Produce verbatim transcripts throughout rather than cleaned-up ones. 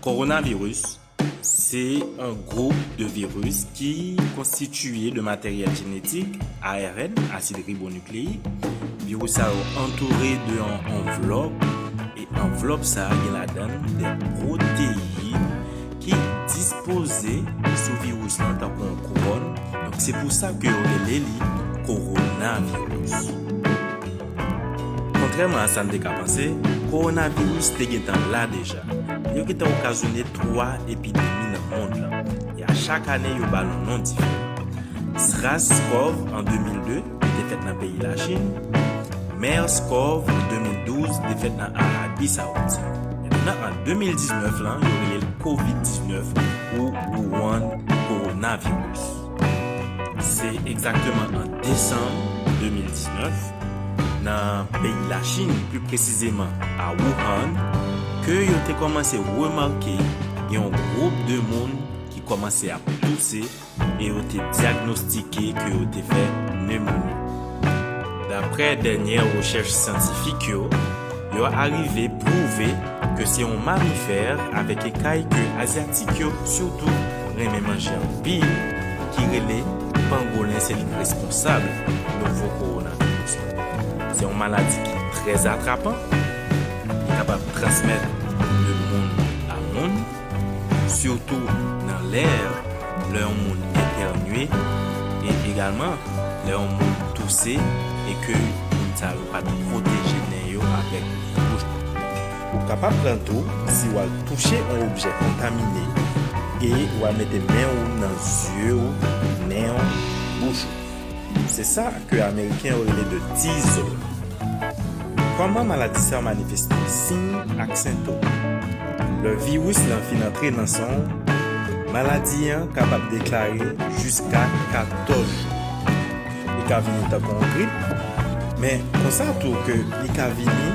Kowonaviris se yon gwoup de viris ki konstitiye de materyèl jenetik, A R N, asid ribonukleyik. Viris sa yo antoure de yon anvlòp, e anvlòp sa a gen ladan l de pwoteyin ki dispoze sou viris lan tankou yon kouwòn. Donk, se pou sa ke yo rele li kowonaviris. Kontrèman a sa n te ka panse, kowonaviris te gentan la deja. Yo gentan okazyone twa epidemi nan mond lan. E a chak ane, yo ba l yon non diferan. SRAS-CoV an de mil de, ki te fèt nan peyi Lachin, MERS-CoV an de mil douz, te fèt nan Arabi Sawoudit. Mentnan, an de mil diznèf lan, yo rele l kovid diznèf ou Wuhan coronavirus. Se egzakteman an desanm de mil diznèf, nan peyi Lachin, pli presizeman a Wuhan, ke yo te kòmanse remake gen yon gwoup de moun ki kòmanse ap touse e yo te dyagnostike ke yo te fè nemoni. Daprè dènyè rechèch syantifik yo, yo arive pwouve ke se yon mamifè avèk ekay ke azyatik yo sitou renmen manje anpil, ki rele pangolen, se li k responsab nouvo kowonaviris la. Se yon maladi ki trè atrapan, li kapab transmèt de moun a moun, sitou nan lè, lè yon moun entènye, e egalman lè yon moun touse e ke moun sa yo pa t pwoteje nen yo avèk bouch. Ou kapab pran l tou si w al touche yon objè kontamine e w al mete men w nan zye w, nen w, bouch ou. Se sa ke Ameriken yo rele de T-zone. Kòman maladi sa a manifeste siy ak sentòm? Lè viris lan fin antre nan san w, maladi an kapab deklare jiska katòz jou. Li ka vini tankou yon grip, men konsa tou ke li ka vini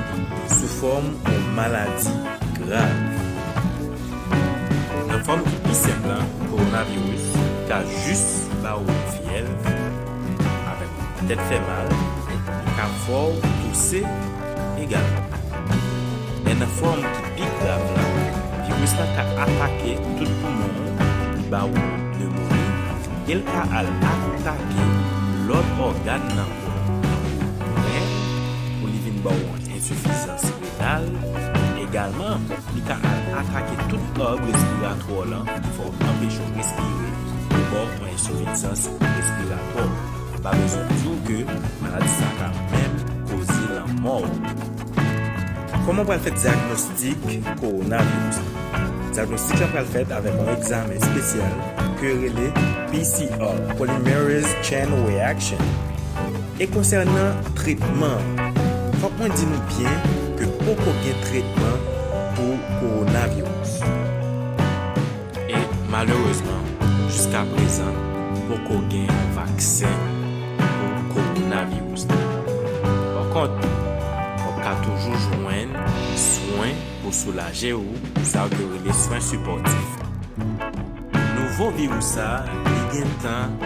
sou fòm yon maladi grav. Nan fòm ki pi senp lan, kowonaviris ka jis ba w yon fyèv avèk tèt fè mal, li ka fè w touse egalman. Men nan fòm ki pi grav lan, viris lan ka atake tout poumon w, ba w nemoni, e l ka al atake lòt ògàn nan kò w, tankou ren, pou li vin ba w yon ensifizans renal. Egalman, li ka al atake tout òg respiratwa w lan, ki fè w anpeche w respire, pou ba w yon ensifizans respiratwa. Pa bezwen di w ke maladi sa ka menm koze lanmò w. Kòman w pral fè dyagnostik kowonaviris? Dyagnostik la pral fèt avèk yon egzamen espesyal ke yo rele P C R, Polymerase Chain Reaction. E konsènan tretman an, fòk mwen di nou byen ke poko gen tretman pou kowonaviris. E malerezman, jiska prezan, poko gen yon vaksen pou kowonaviris la. Pa kont, w ap ka toujou jwenn swen pou soulaje w, sa yo rele swen sipòtif. Nouvo viris sa a, li gentan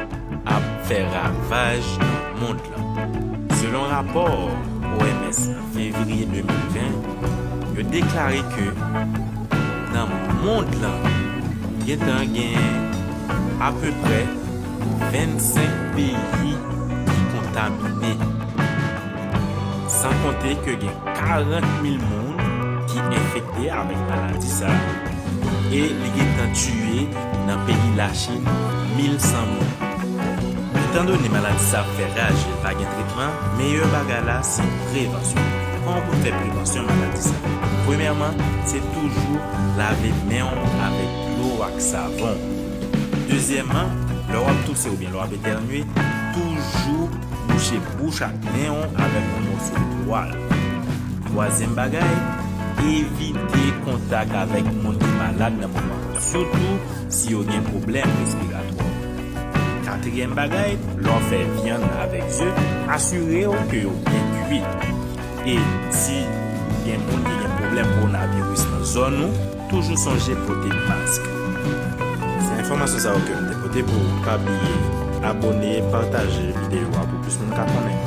ap fè ravaj nan mond lan. Selon rapò O M S nan fevriye de mil ven, yo deklare ke nan mond lan, gentan gen apeprè vennsenk peyi ki kontamine. San konte ke gen karant mil moun ki enfekte avèk maladi sa a, e li gentan tiye nan peyi Lachin mil san moun. Etandone maladi sa ap fè raj e l pa gen tretman, meyè bagay la se prevansyon. Kòman pou n fè prevansyon maladi sa? Premyèman, se toujou lave men w avèk dlo ak savon. Dezyèmman, lè w ap touse oubyen lè w ap etènye, toujou bouche bouch ak nen w avèk yon mòso twal. Twazyèm bagay, evite kontak avèk moun ki malad nan moman an, sitou si yo gen pwoblèm respiratwa. Katriyèm bagay, lè w fè vyann avèk ze, asire w ke yo byen kwit. E si gen moun ki gen pwoblèm kowonaviris nan zòn ou, toujou sonje pote mask. Se enfòmasyon sa yo ke m te pote pou ou. Pa bliye abòne, pataje videyo a pou plis moun ka konnen.